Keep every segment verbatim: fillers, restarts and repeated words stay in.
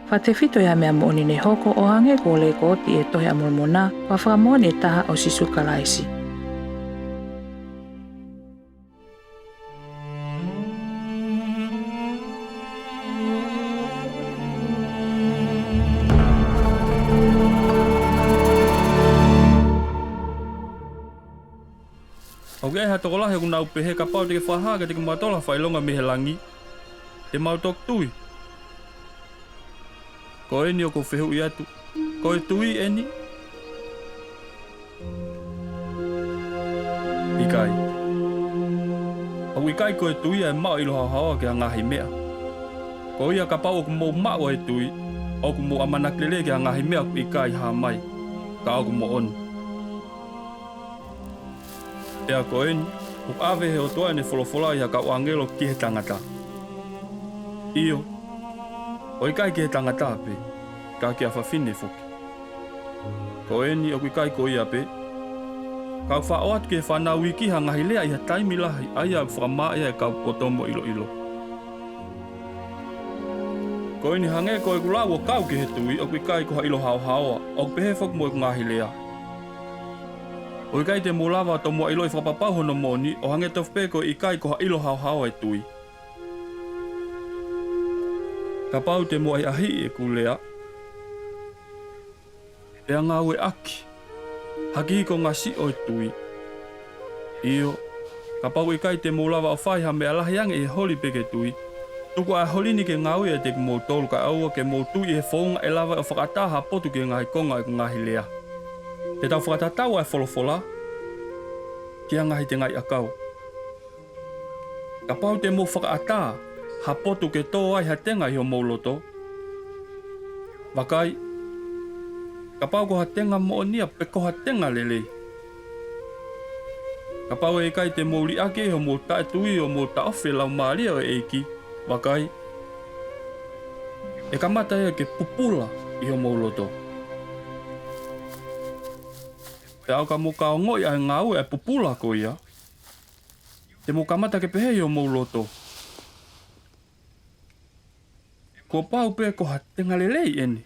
Fakatefito ʻi he meʻa moʻoni ne hoko ʻo hangē ko e lekooti ʻi he Tohi ʻa Molomoná, ko e Fakamoʻoni ʻe Taha ʻo Sīsū Kalaisi. ʻOku ʻi ai ha tokolahi ʻoku nau pehē kapau te ke fakahā kiate kimautolu ha fakaʻilonga mei he langí, te mau toki tui. Ko ʻeni ʻoku ou fehuʻi atu, ko e tuí ʻeni? ʻIkai. ʻOku ʻikai ko e tuí ʻa e maʻu ʻa e ʻilo haohaoá ki ha ngaahi meʻa. Ko ia kapau ʻoku mou maʻu ʻa e tuí, ʻoku mou ʻamanaki lelei ki ha ngaahi meʻa ʻoku ʻikai hā mai, ka ʻoku moʻoni. Pea ko ʻeni, ʻoku ʻave ʻe he ʻOtuá ʻene folofolá ʻi ha kau ʻāngelo ki he tangatá. ʻIo, ʻo ʻikai ki he tangatá pē, ka ki ha fafine foki. Ko ʻeni ʻoku ʻikai ko ia pē, ka ʻoku faʻa ʻoatu ki he fānau īkí ha ngaahi lea ʻi ha taimi lahi, ʻa ia ʻoku fakamāʻi ai ʻa e kau poto mo ʻiloʻiló. Ko ʻeni hangē ko ʻeku lau ʻo kau ki he tuí, ʻoku ʻikai ko ha ʻilo haohaoa, ʻoku pehē foki mo ʻeku ngaahi leá. ʻOku ʻikai te mou lava ʻo tomuʻa ʻiloʻi fakapapau hono moʻoní, ʻo hangē tofu pē ko e ʻikai ko ha ʻilo haohaoa e tuí. Kapau te mou ʻahiʻahiʻi ʻeku leá, pea ngāueʻaki ha kihiʻi konga siʻi ʻo e tuí. ʻIo, kapau ʻoku ʻikai te mou lava ʻo fai ha meʻa lahi ange ʻi he holi pē ke tuí, tuku ʻa e holí ni ke ngāue ʻiate kimoutolu kae ʻoua ke mou tui ʻi he founga ʻe lava ai ʻo fakaʻatā ha potu ki he ngaahi konga ʻo ʻeku ngaahi leá. Te tau fakatatau ʻa e folofolá ki ha ngaahi tengaʻi ʻakau. Kapau te mou fakaʻatā ha potu ke tō ai ha tenga ʻi homou lotó, vakai, kapau ko ha tenga moʻoni ia pe ko ha tenga lelei. Kapau ʻe ʻikai te mou liʻaki ʻe hoʻomou taʻetuí ʻa hoʻomou taʻofi e Laumālie ʻo e ʻEikí, vakai, ʻe kamata ia ke pupula ʻi homou lotó. Pea ʻo ka mou ka ongoʻi ʻa e ngāue ʻa e pupula ko iá, te mou kamata ke pehē ʻi homou lotó, kuo pau pē ko ha tenga lelei ʻeni.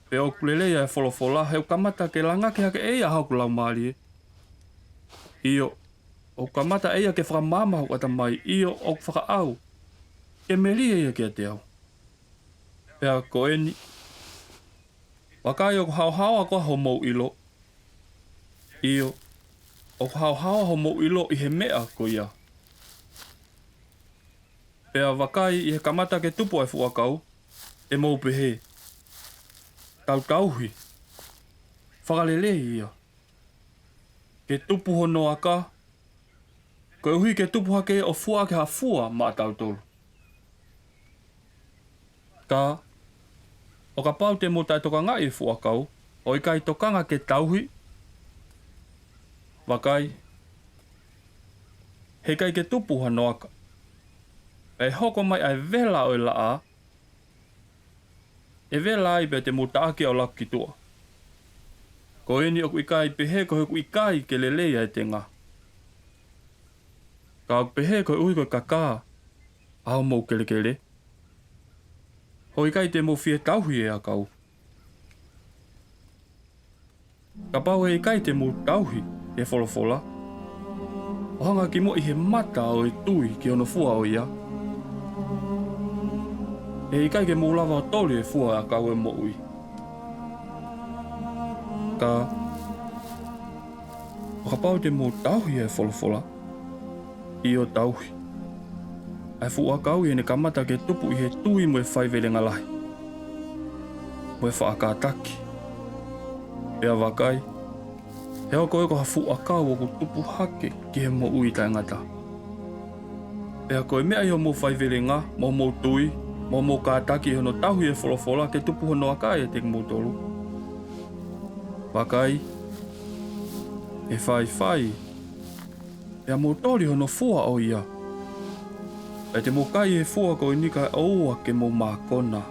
Pea ʻoku lelei ʻa e folofolá, he ʻoku kamata ke langaki hake ʻe ia ʻa hoku laumālié. ʻIo, ʻoku kamata ʻe ia ke fakamaama hoku ʻatamaí, ʻio, ʻoku fakaʻau ke melie ia kiate au. Pea ko ʻeni, vakai, ʻoku haohaoa koā homou ʻiló? ʻIo, ʻoku haohaoa homou ʻiló ʻi he meʻa ko iá. Pea vakai, ʻi he kamata ke tupu ʻa e fuʻu ʻakaú, te mou pehē, tau tauhi, fakalelei ia, ke tupu hono aká, koeʻuhi ke tupu hake ʻo fua ʻaki ha fua maʻatautolu. Ka, ʻo kapau te mou taʻetokangaʻi e fuʻu ʻakaú, ʻo ʻikai tokanga ke tauhi, vakai, he ʻikai ke tupu hano aka, pea ʻe hoko mai ʻa e vela ʻo e laʻaá, ʻe vela ai pea te mou taʻaki ʻo laku ki tuʻa. Ko ʻeni ʻoku ʻikai pehē koeʻuhi ʻoku ʻikai ke lelei ʻa e tengá, ka ʻoku pehē koeʻuhi ko e kakā ʻa hoʻomou kelekelé, he ʻoku ʻikai te mou fie tauhi e ʻakaú. Kapau ʻe ʻikai te mou tauhi e folofolá, ʻo hanga ki muʻa ʻi he mata ʻo e tui ki hono fua ʻo iá, ʻe ʻikai ke mou lava ʻo toli e fua ʻo e ʻakau ʻo e moʻuí. Ka, ʻo kapau te mou tauhi ʻa e folofolá, ʻio, tauhi, ʻa e fuʻu ʻakaú ʻi heʻene kamata ke tupu ʻi he tui mo e faivelenga lahi, mo e faʻa kātaki. Pea vakai, ʻe hoko ia ko ha fuʻu ʻakau ʻoku tupu hake ki he moʻui taʻengatá. Pea ko e meʻa ʻi hoʻomou faivelengá, mo hoʻomou tuí, mo hoʻomou kātakí ʻi hono tauhi e folofolá ke tupu hono aká ʻiate kimoutolú, vakai, ʻe faifai, pea mou toli hono fua ʻo iá, pea te mou kai e fua ko ʻeni kae ʻoua ke mou mākona.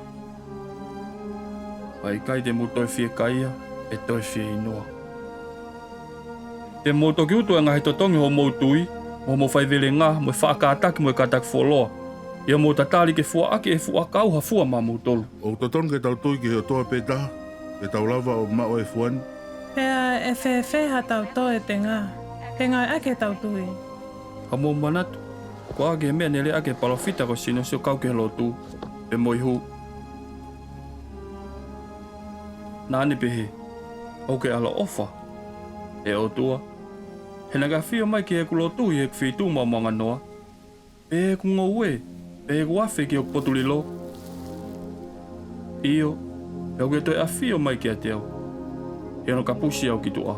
Pea ʻikai te mou toe fiekaia, pe toe fieinua. Te mou toki utu ʻa e ngaahi totongi ʻo hoʻomou tuí, mo hoʻomou faivelengá, mo e faʻa kātaki, mo e kātaki fuoloa. ʻIo, mou tatali ke fua ʻaki ʻe he fuʻu ʻakau ha fua maʻamoutolu. ʻOku totonu ke tau tui ki he ʻOtua pē taha, ke tau lava ʻo maʻu e fua ni. Pea ʻe fēfē haʻatau tō e tenga, pe ngāueʻaki ʻetau tui? Ka mou manatu, ko e hā ki he meʻa ne lea ʻaki ʻe he palōfita ko Sinosi ʻo kau ki he lotu, pe mo e hū? Naʻa ne pehē, ʻOkú ke ʻaloʻofa, ʻe ʻOtua, he naʻá ke ʻafio mai ki heʻeku lotu ʻi heʻeku feituʻu maomaonganoa, pe ʻi heʻeku ngoue, pe ʻi heʻeku afe ki hoku potu lilo? ʻIo, he ʻokú ke toe ʻafio mai kiate au, ʻi hono kapusi au ki tuʻa,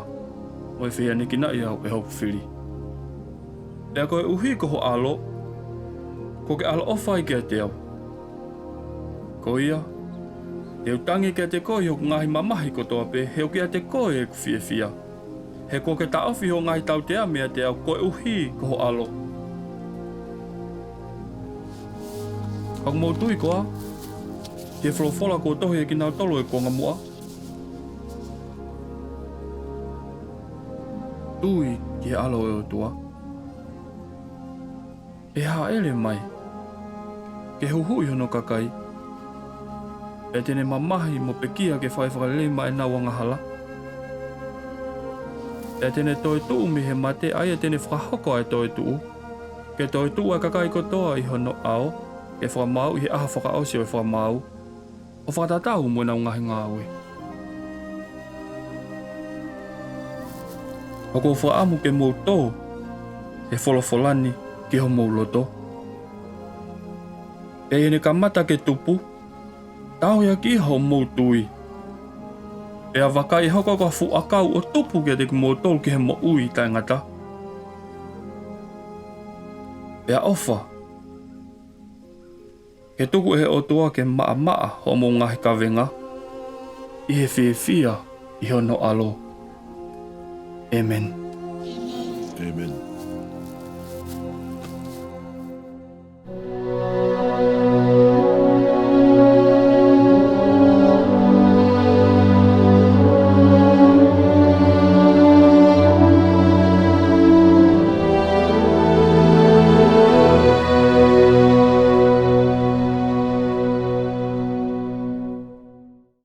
mo e fehiʻanekinaʻi au ʻe hoku fili. Pea koeʻuhi ko ho ʻAlo, kuó ke ʻaloʻofa ai kiate au. Ko ia, te u tangi kiate koe ʻi hoku ngaahi mamahi kotoa pē, he ʻoku ʻiate koe ʻeku fiefia. He kuó ke taʻofi hoʻo ngaahi tautea meiate au koeʻuhi ko ho ʻAlo. ʻOku mou tui koā ki he folofola kuo tohi ʻe kinautolu ʻo e kuonga muʻa? Tui ki he ʻAlo ʻo e ʻOtua, ʻe hāʻele mai ke huhuʻi hono kakai, pea te ne mamahi mo pekia ke fai fakalelei maʻa ʻenau angahala. Pea te ne toetuʻu mei he mate, ʻa ia te ne fakahoko ʻa e toetuʻu, ke toetuʻu ʻa e kakai kotoa ʻi hono ʻao, ke fakamaau ʻi he ʻaho fakaʻosi ʻo e fakamaau, ʻo fakatatau mo ʻenau ngaahi ngāue. ʻOku ou fakaʻamu ke mou tō e folofola ni ki homou loto. Pea ʻi heʻene kamata ke tupu, tauhi ʻaki ia hoʻomou tui. Pea vakai, ʻe hoko ia ko ha fuʻu ʻakau ʻo tupu kiate kimoutolu ki he moʻui taʻengata. Pea ʻofa ke tuku ʻe he ʻOtua ke maʻamaʻa hoʻomou ngaahi kavenga ʻi he fiefia ʻi hono ʻAlo. ʻĒmeni. ʻĒmeni.